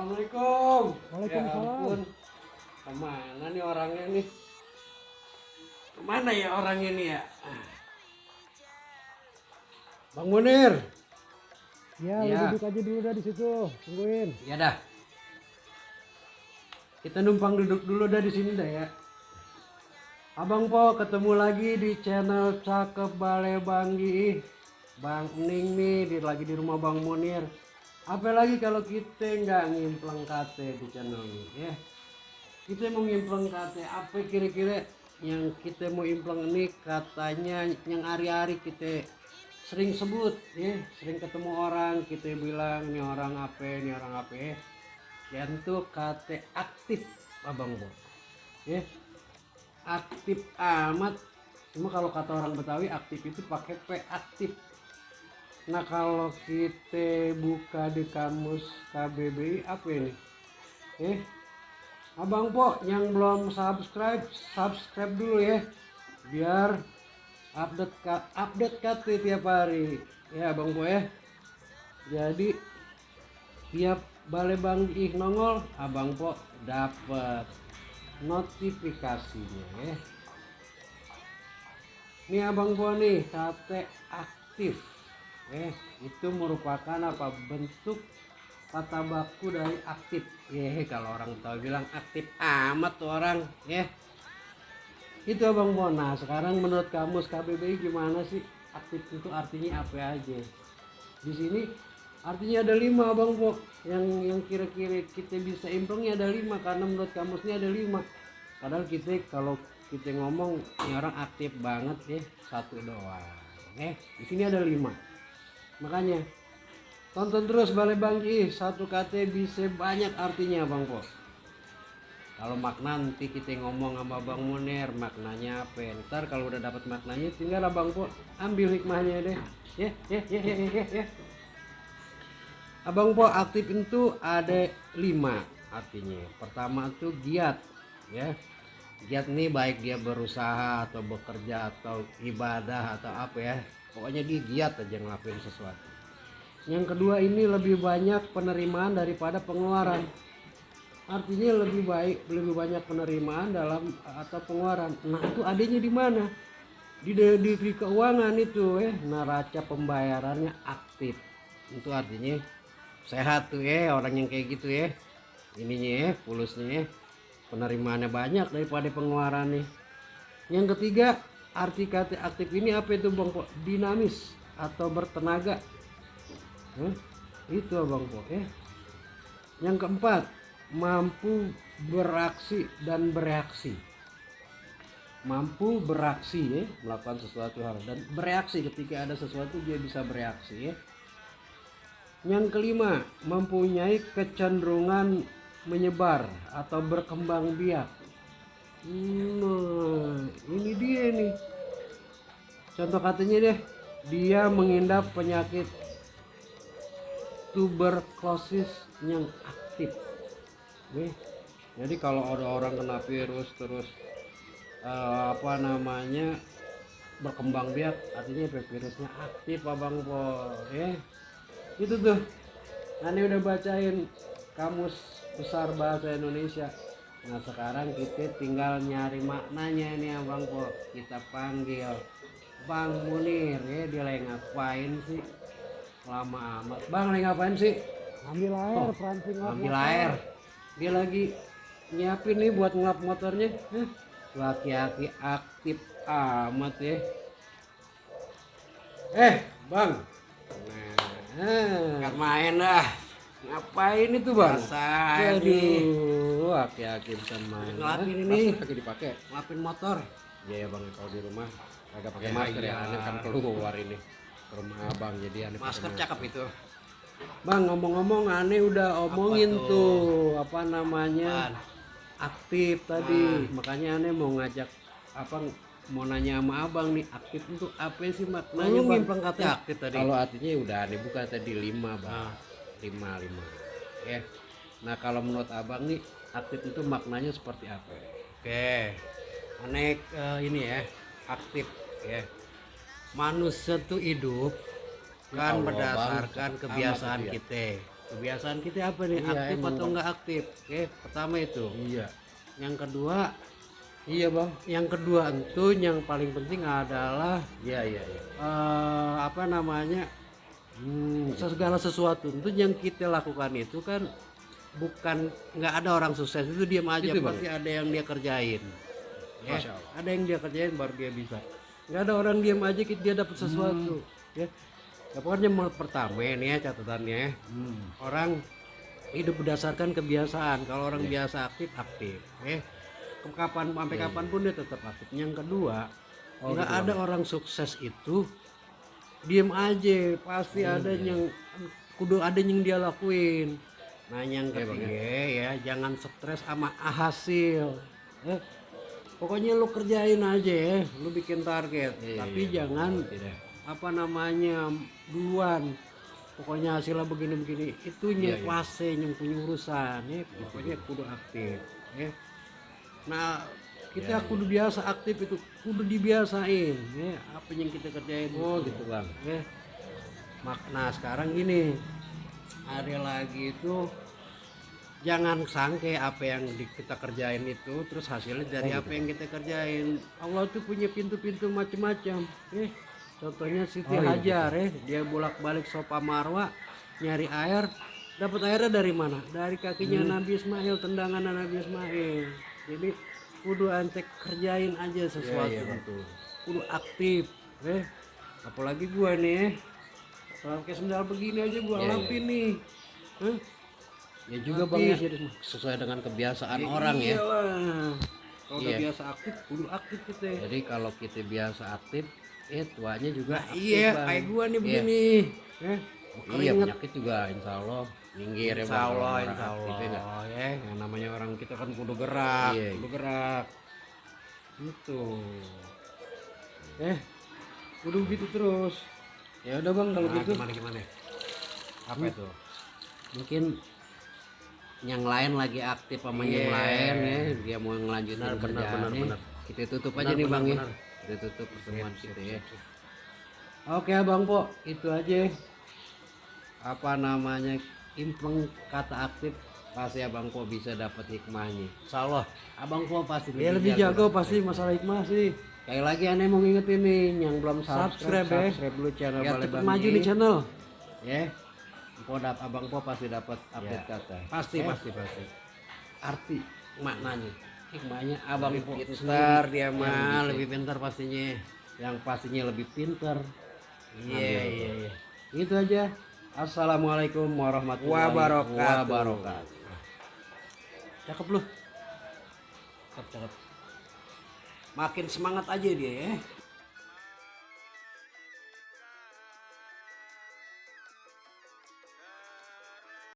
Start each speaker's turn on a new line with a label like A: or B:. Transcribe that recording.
A: Assalamualaikum.
B: Waalaikumsalam.
A: Ya ampun. Kemana nih orangnya nih? Kemana ya orangnya nih ya? Bang Munir.
B: Ya, lu
A: Ya.
B: duduk aja dulu dah di situ, tungguin.
A: Ya dah. Kita numpang duduk dulu dah di sini dah ya. Abang Po ketemu lagi di channel Cakep Bale Banggi. Bang Ning nih lagi di rumah Bang Munir. Apalagi kalau kita nggak ngimpleng kate di channel ini ya. Kita mau ngimpleng kate apa kira-kira yang kita mau impleng ini, katanya yang hari-hari kita sering sebut ya, sering ketemu orang kita bilang ini orang apa ya. Yang tuh kate aktif Abang Bo ya, aktif amat. Cuma kalau kata orang Betawi aktif itu pakai P, aktif. Nah kalau kita buka di kamus KBBI apa ini Abang Po yang belum subscribe dulu ya, biar update KT tiap hari ya Abang Po ya. Jadi tiap Bale Banggi nongol Abang Po dapat notifikasinya ya. Ini Abang Po nih KT aktif itu merupakan apa, bentuk kata baku dari aktif ya. Kalau orang tahu bilang aktif amat tuh orang ya, itu Abang Po. Nah sekarang menurut kamus KBBI gimana sih aktif itu artinya apa aja? Di sini artinya ada 5 Abang Po, yang kira-kira kita bisa implengnya ada 5, karena menurut kamusnya ada 5. Padahal kita kalau kita ngomong ini orang aktif banget ya, 1 doang di sini ada 5. Makanya tonton terus Bale Banggi, satu kata bisa banyak artinya Bang Po. Kalau makna nanti kita ngomong sama Bang Munir maknanya apa. Ntar kalau udah dapat maknanya tinggal Bang Po ambil hikmahnya deh. Ya. Abang Po aktif itu ada 5 artinya. Pertama tuh giat ya. Giat nih baik dia berusaha atau bekerja atau ibadah atau apa ya. Pokoknya dia giat aja ngelakuin sesuatu. Yang kedua ini lebih banyak penerimaan daripada pengeluaran. Artinya lebih banyak penerimaan dalam atau pengeluaran. Nah itu adanya di mana? Di keuangan itu neraca pembayarannya aktif. Itu artinya sehat tuh orang yang kayak gitu ininya pulusnya penerimaannya banyak daripada pengeluarannya. Yang ketiga, arti kata aktif ini apa itu Bang Po? Dinamis atau bertenaga. Itu Abang Po Yang keempat, mampu beraksi dan bereaksi. Mampu beraksi melakukan sesuatu hal, dan bereaksi ketika ada sesuatu dia bisa bereaksi Yang kelima, mempunyai kecenderungan menyebar atau berkembang biak. Nah, ini dia nih. Contoh katanya deh, dia mengidap penyakit tuberkulosis yang aktif. Jadi kalau ada orang kena virus terus berkembang biak, artinya virusnya aktif Abang Po Itu tuh. Ani udah bacain kamus besar bahasa Indonesia. Nah sekarang kita tinggal nyari maknanya nih Abang Po. Kita panggil Bang Munir dia lagi ngapain sih? Lama amat. Bang lagi ngapain sih?
B: Ambil air, perancing
A: Ambil air. Dia lagi nyiapin nih buat ngelap motornya. Laki-laki aktif amat ya. Bang. Nggak main dah. Ngapain itu Bang? Aduh, aki-aki bukan main. Ngelapin ini. Kagak dipakai. Ngelapin motor. Iya ya Bang, kalau di rumah kagak pakai masker ya. Aneh kan keluar ini ke rumah Abang, jadi aneh masker cakep itu. Bang ngomong-ngomong aneh udah omongin tuh apa namanya aktif tadi. Makanya aneh mau ngajak mau nanya sama Abang nih, aktif itu apa sih maknanya Bang? Aktif tadi. Kalau artinya udah aneh buka tadi 5 Bang. 5 ya. Nah kalau menurut Abang nih aktif itu maknanya seperti apa? Oke. Aneh ini aktif manusia tuh hidup kan berdasarkan kebiasaan kita. kebiasaan kita apa nih,
C: Iya,
A: aktif
C: emang,
A: atau
C: Bang.
A: nggak aktif. Oke, pertama itu.
C: Iya.
A: Yang kedua,
C: Iya, Bang.
A: itu yang paling penting adalah
C: Iya.
A: apa namanya, segala sesuatu itu yang kita lakukan itu kan bukan, nggak ada orang sukses itu diam aja,
C: Itu, Bang.
A: pasti ada yang dia kerjain. Ya,
C: Masya Allah.
A: ada yang dia kerjain baru dia bisa. Nggak ada orang diam aja dia dapat sesuatu. Ya. Ya, pokoknya pertama ini ya catatannya, orang hidup berdasarkan kebiasaan. Kalau orang biasa aktif, ya. Kapan sampai kapanpun dia tetap aktif. Yang kedua, nggak
C: gitu,
A: ada orang sukses itu diem aja, pasti ada yang kudu ada yang dia lakuin. Nah yang ketiga ya, jangan stres sama hasil. Pokoknya lu kerjain aja ya, lu bikin target, tapi jangan apa namanya duluan. Pokoknya hasilnya begini-begini, itu yang fase yang punya urusan ya. Pokoknya kudu aktif ya. Nah kita kudu biasa aktif, itu kudu dibiasain ya, apa yang kita kerjain.
C: Gitu, Bang.
A: Ya. Nah sekarang gini, ada lagi itu, jangan sangke apa yang kita kerjain itu terus hasilnya dari apa yang kita kerjain. Allah tuh punya pintu-pintu macam-macam. Contohnya Siti Hajar ya, dia bolak-balik Sofa Marwa nyari air, dapat airnya dari mana? Dari kakinya Nabi Ismail, tendangan Nabi Ismail. Jadi kudu antek kerjain aja sesuatu itu, kudu aktif. Apalagi gua nih, pakai sendal begini aja gua lapin nih.
C: Ya juga Bang ya, sesuai dengan kebiasaan orang ya.
A: Kalau udah biasa aktif, kudu aktif kita.
C: Jadi kalau kita biasa aktif, tuanya juga aktif,
A: Iya,
C: Bang.
A: kayak gua nih begini.
C: Iya, penyakit juga insya Allah minggir ya, Bang.
A: Insya Allah,
C: Kalau orang
A: insya
C: aktif,
A: Allah.
C: ya nggak?
A: Ya, yang namanya orang kita kan kudu gerak,
C: Iya.
A: kudu gerak. Gitu. Kudu gitu terus.
C: Ya udah Bang, kalau gitu
A: Gimana? Apa itu?
C: mungkin yang lain lagi aktif sama yang lain ya, dia mau ngelanjutin kerjaannya. Kita tutup aja nih Bang ya. Kita tutup pertemuan kita ya.
A: Oke Abang Po, itu aja. Apa namanya, impleng kata aktif, pasti Abang Po bisa dapat hikmahnya. Insyaallah Abang Po pasti
B: Dia lebih jago pasti masalah hikmah sih.
A: Kayak lagi aneh mau ngingetin nih yang belum subscribe dulu channel
B: Biar
A: Balai
B: cepet
A: Bang
B: maju
A: Ji.
B: nih channel.
A: Ya. Abang Po pasti dapat update kata. Pasti. Arti maknanya, hikmahnya Abang Po pintar, dia mah lebih pintar pastinya. Yang pastinya lebih pintar. Iya. Itu aja. Assalamualaikum warahmatullahi wabarakatuh. Cakep lu. Cakep. Makin semangat aja dia ya.